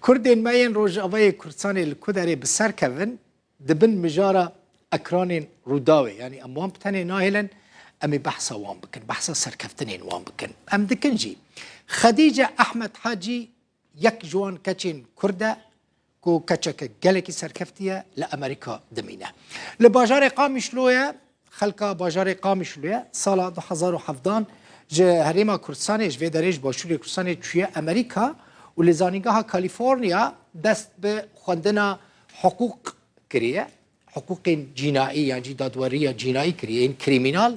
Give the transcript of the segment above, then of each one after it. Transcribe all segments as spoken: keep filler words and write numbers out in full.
Kurdên me yên Rojavayê Kurdistanê li ku derê bi ser kevin, di bin mijara ekranên Rûdawê, yanî em wan bi tenê nahêlin, em ê behsa wan bikin, behsa serkeftinên wan bikin. Em dikin jî. Xedîce Ehmed Hacî yek ji wan keçên Kurd e ku keçeke gelekî serkeftî ye, li Amerîka dimîne. Li bajarê Qamişlo ye, xelka bajarê Qamişlo ye. Sala du hezar û hevdan ji Herêma Kurdistanê, ji vê derê ji Başûrê Kurdistanê çûye Amerîka û li Zanîngeha Kalîforniya dest bi xwendina hiqûq kiriye. Hiqûqên cînaî yan jî dadweriya cînaî kiriye, yên krîmînal.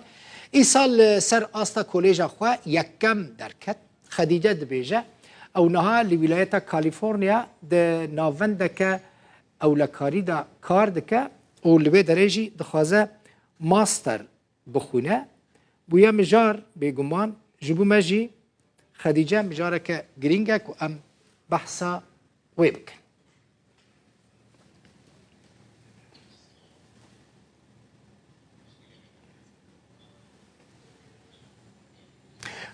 Îsal li ser asta kolêja xwe yekem derket. Xedîce dibêje, ew niha li wîlayeta Kalîforniya di navendeke ewlekarî de kar dike û li wê derê jî dixwaze master bixwîne. Bûye mijar, bêguman ji bo me jî Xedîce mijareke girîng e ku em behsa wê bikin.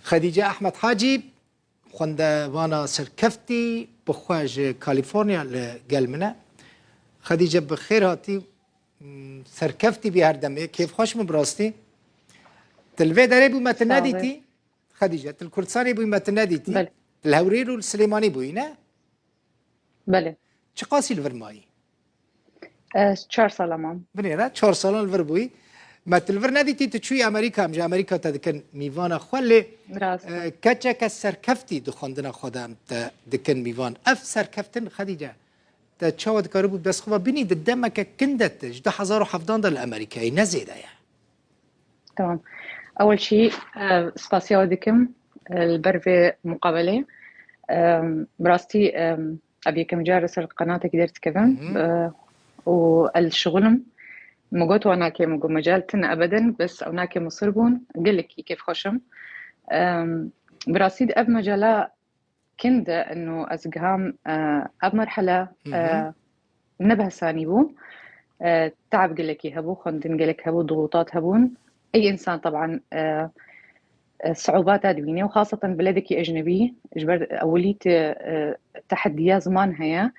Xedîce Ehmed Hacî, xwendevana serkeftî, bi xwe ji Kalîforniya li gel min e. Xedîce, bi xêr hatî, m, serkeftî bî her demê. Kêfxweş bûm bi rastî. Tu li vê derê bû me tu Sağ ol. nedîtî. Xedîce, tu li Kurdistanê bûyî me tu nedîtî. Belê. Tu li Hewrêr û li Silêmanî bûyî, ne? Belê. Çiqasî li vir mayî? Ez çar sala mam. Binêre, çar salan li vir bûyî. Me tu li vir nedîtî, tu çûyî Amerîka, em ji Amerîka te dikin mîvana xwe, lê, Rast e, e. keçeke serkeftî di xwendina xwe de em te dikin mîvan. Ev serkeftin, Xedîce, te çawa dikaribû bi dest xwe ve bînî, di demeke kin de tu, ji du hezar û hevdan de li Amerîkayê, ne zêde ye? Tamam. Ewel şî, e, spasiya we dikim, e, li ber vê muqabelê. E, bi rastî, e, ev yekem car li ser qenatekî derdikevim. Hı hı. E, û el şixulim. Min got, wan nake, min got, mecal tune ebeden, bes ew nake, misir bûn. Gelekî kêfxweş im. E, bi rastî di ev mecala kin de, inu ez giham, e, ev merhele, Hı hı. e, ne behsanî bû. E, teab gelekî hebû, xwendin gelek hebû, dixûtat hebûn. Ey însan, teban, e, e, siûbata dibîne û xaseten beledekî ecnebî, ji ber ewilî te, e, tehediya ziman heye,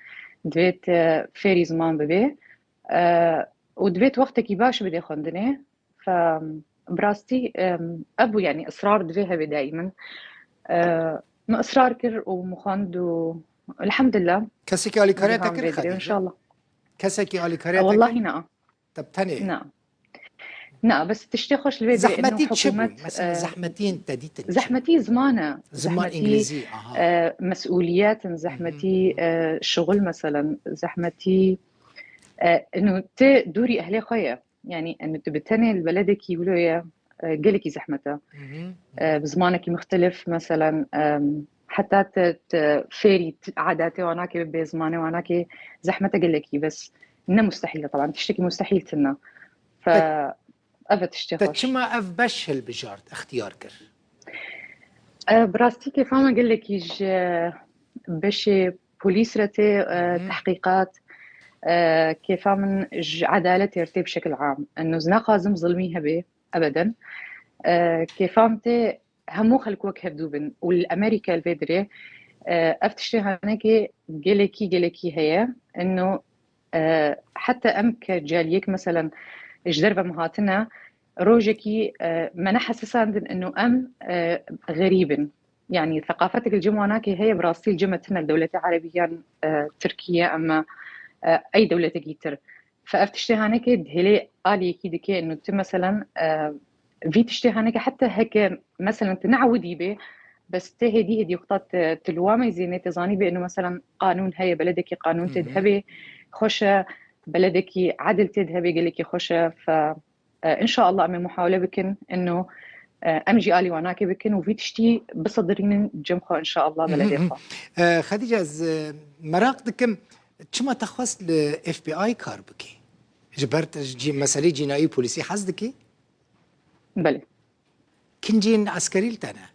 divê te fêrî ziman bibe. E, û divê tu wextekî baş bidê xwendinê. Fe, bi rastî, em, ev bû, yanî israr divê hebe daîmen. E, min israr kir û min xwend û elhamdulillah. Kesekî alîkariya te kir, Xedîce? Înşallah. Kesekî alîkariya te kir? E, wellahî na. Te bi tenê? Na. Na, bes tiştê xweş li vê derê, Zehmetî çi bû? Mesela, e, zehmetiyên te dîtin çi? Zehmetî ziman e. Ziman, zehmetî, îngilîzî, aha. E, mesûliyet in, Hı hı. zehmetî, e, şixul meselen, zehmetî, e, inu te dûrî ehlê xwe ye. Yanî, em tu bi tenê li beledekî wilo ye, e, gelekî zehmet e. Hı hı. E, bi zimanekî muxtelif, meselen, e, heta te, te fêrî t-, adetê wan nake, bê zimanê wan nake, zehmet e gelekî, bes ne mustehîl e, teban, tiştekî mustehîl tune. Fe, Te, ev e tiştê te xweş. Çima ev beş hilbijart, extiyar kir? E, bi rastî kêfa me gelekî ji beşê polîs re tê, e, Hı hı. tehqîqat, e, kêfa min ji edaletê re tê bi şekil am. Eno ez naxwazim zilmî hebe, ebeden. E, kêfa min tê hemû xelk wek hevdû bin. Û li Amerîka li vê dirê, e, ev tiştê hanekê gelekî, gelekî heye. Eno, e, heta em ke caliyek, meselen, ji derve me hatine, rojekî, e, me nehesisandin eno em, e, xerîb in. Yanî, seqafetek li cem wanakê heye, bi rastî li cem me tune, li dewletê erebî yan, e, Tirkiye, em, e, ey dewletekî tir. Fe ev tiştê hanekê dihêlê aliyekî dike, eno tu, meselen, e, vî tiştê hanekê heta heke, meselen, tu neewidî bê, bes tê hêdî hêdî wexta tu, tu li wa meyzê nê, tu zanî bê, eno, meselen, qanûn heye, beledekî qanûn tê Hı hı. dihebe, xweş e, beledekî edil tê dihebe, gelekî xweş e, fe, e, înşallah em ê muhawele bikin, eno, e, em jî alî wanakê bikin û vî tiştî bisedirînin cem xwe, înşallah, Hı hı, beledê hı. xwe. E, Xedîce, ez, e, meraq dikim, çima te xwest li F B I kar bikî? Ji ber te ji cî-, meselê cînayî û polîsî hez dikî? Belê. Kincên eskerî li te ne?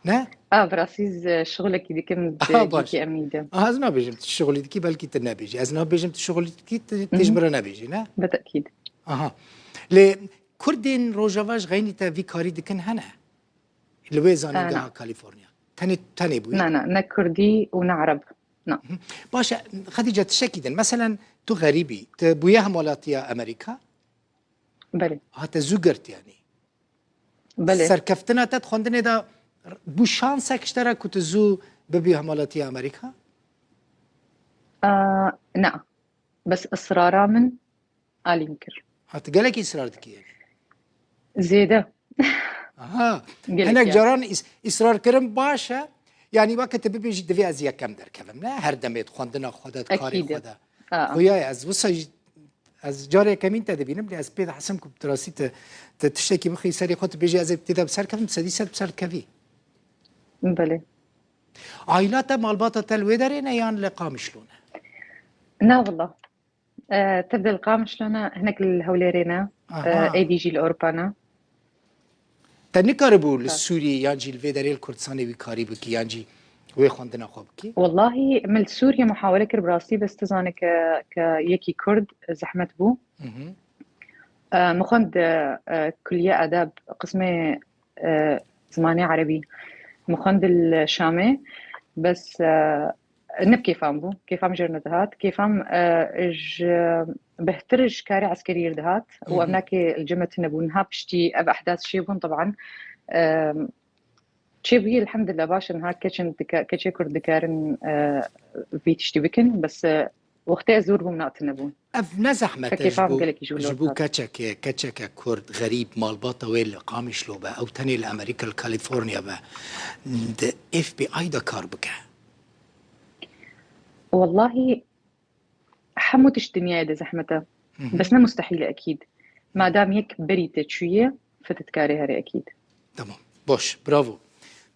Ne? A, bi rastî ez şixulekî dikim di Aha, baş. cîkî emnî de. Aha, ez nabêjim tu şixulî dikî, belkî tu nebêjî. Ez nabêjim tu şixulî dikî, tu, tu ji Hı hı. min re nebêjî, ne? Bi tekîd. Aha. Lê Kurdên Rojava ji xeynî te vî karî dikin hene? Li wê zanîngeha Na, na. Kalîforniya. Tenê, tenê bûyî? Na, na, ne Kurdî û ne Ereb. Na. Baş e, Xedîce, tiştekî din. Meselen, tu xerîbî, tu bûye hemwelatiya Amerîka? Belê. Ha, te zû girt, yanî. Belê. Serkeftina te di xwendinê de bû şansek ji te re ku tu zû bibî hemwelatiya Amerîka? Aa, na. Bes israra min alî min kir. Ha, tu gelekî israr dikî, yanî? Zêde. Aha. Gelek, hinek ya. Caran is-, israr kirin baş e. Yanî weke tu bibêjî, divê ez yekem derkevim, ne? Her demê di xwendina xwe de, di karê Ekîd e. Xwe de. Aa. Xuya ye, ez wisa jî, ez carê yekemîn te dibînim, lê ez pê dihezim ku bi rastî tu, tu tiştekî bixî serê xwe, tu bêjî, ez ê tê de bi ser kevim, sedî sed bi ser dikevî. Belê. Aîla te, malbata te li wê derê ne yan li Qamişlo ne? Na willa. E, tev de li Qamişlo ne, hinek li Hewlêrê ne, Aha. e, êdî jî li Ewropa ne. Te nikaribû li Sûriyê yan jî li vê derê li Kurdistanê wî karî bikî yan jî wê xwendina xwe bikî? Wellahî, min li Sûriyê muhawele kir, bi rastî, bes tu zanî ke, ke yekî Kurd zehmet bû. Mhm. E, min xwend, e, e, kulîye edeb, qismê, e, zimanê erebî. Min xwend li Şamê, bes, e, ne bi kêfan bû. Kêfam jêr nedihat. Kêfam, e, ji, bêhtir ji karê eskerî dihat û Hı hı. em nakê li cem me tune bûn. Niha piştî ev ehdas çêbûn, teban, e, çêbûyî, elhamdulillah, baş e. Niha keçin dika-, keçê Kurd dikarin, e, vî tiştî bikin. Bes, e, wextê ez zor bûm, na tune bûn. Ev ne zehmet e ji bo, ji bo keçekê, keçeke Kurd, xerîb, malbata wê li Qamişlo be, ew tenê li Amerîka, li California be, di F B I de kar bike? Wellahî, hemû tişt dinyayê de zehmet e. Hı hı. Bes ne mustehîl e, ekîd. Madam yek berî te çûye, fetitkarê here, ekîd. Tamam. Boş. Bravo.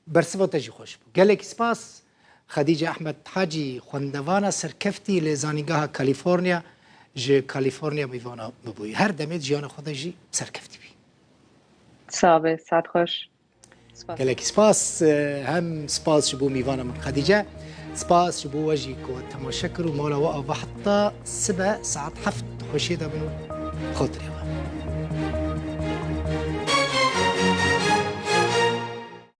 Bersiva te jî xweş bû. Gelek spas. Xedîce Ehmed Hacî, xwendevana serkeftî li Zanîngeha California, ji California mîvana min bûyî. Her demê di jiyana xwe de jî serkeftî bî. Sax be, saet xweş. Spas. Gelek spas, e, hem spas ji bo mîvana min Xedîce, spas ji bo we jî ku we temaşe kir û mala we ava heta sibe saet heft xweşiyê de bin û xatirê we.